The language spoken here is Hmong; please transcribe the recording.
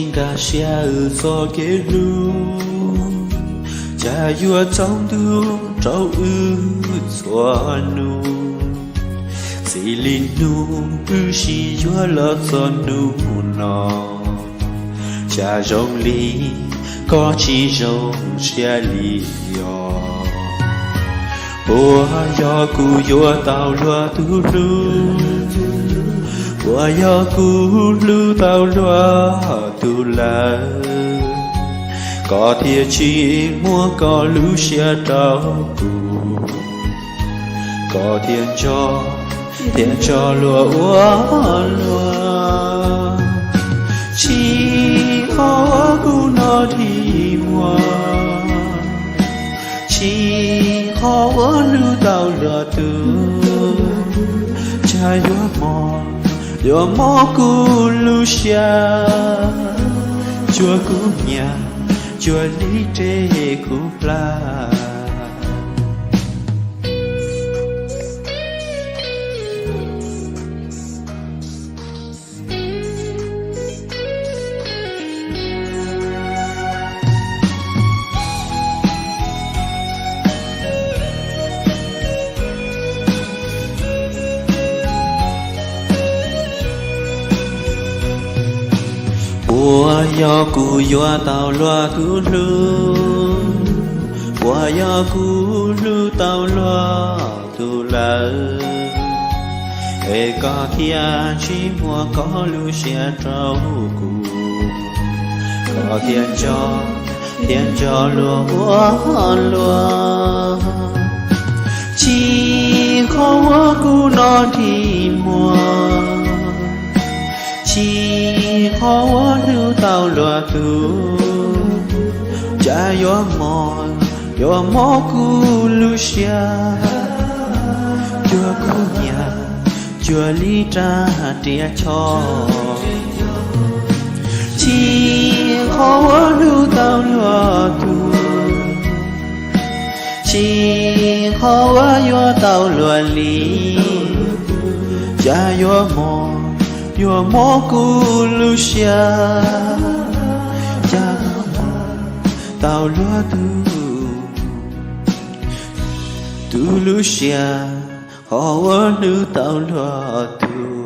Nkag siab wb txoj kev hlub, cas yuav tsaus ntuj rau wb txhua hnub. Txij li hnub wb sib yuav los txog hnub no, cas zoo li koj tsis zoo siab li os. Puas yog kuv yuav tau luag tus hlub? Puas yog kuv hlub tau luag tus lawm, koj thiaj tsis muab koj lub siab rau kuv? Koj thiaj nco, thiaj nco luag ua luaj. Tsis qhov uas kuv noj dig muag, tsis qhov uas hlub tau luag tus, cas yuav mob, yuav mob kuv lub siab, cuag kuv nyiam, cuag li reb kuv plag. Puas yog kuv yuav tau luag tus hlub? Puas yog kuv hlub tau luag tus lawm, es koj thiaj tsis muab koj lub siab rau kuv? Koj thiaj nco, thiaj nco luag ua luaj. Tsis qhov uas kuv noj dig muag, tsis qhov uas hlub tau luag tus, cas yuav mob, yuav mob kuv lub siab, cuag kuv nyiam, cuag li rab riam choj. Tsis qhov uas hlub tau luag tus, tsis qhov uas yuav tau luag li, cas yuav mob, yuav mob kuv lub siab, cas tau luag tus, tus lub siab, qhov uas hlub tau luag tus.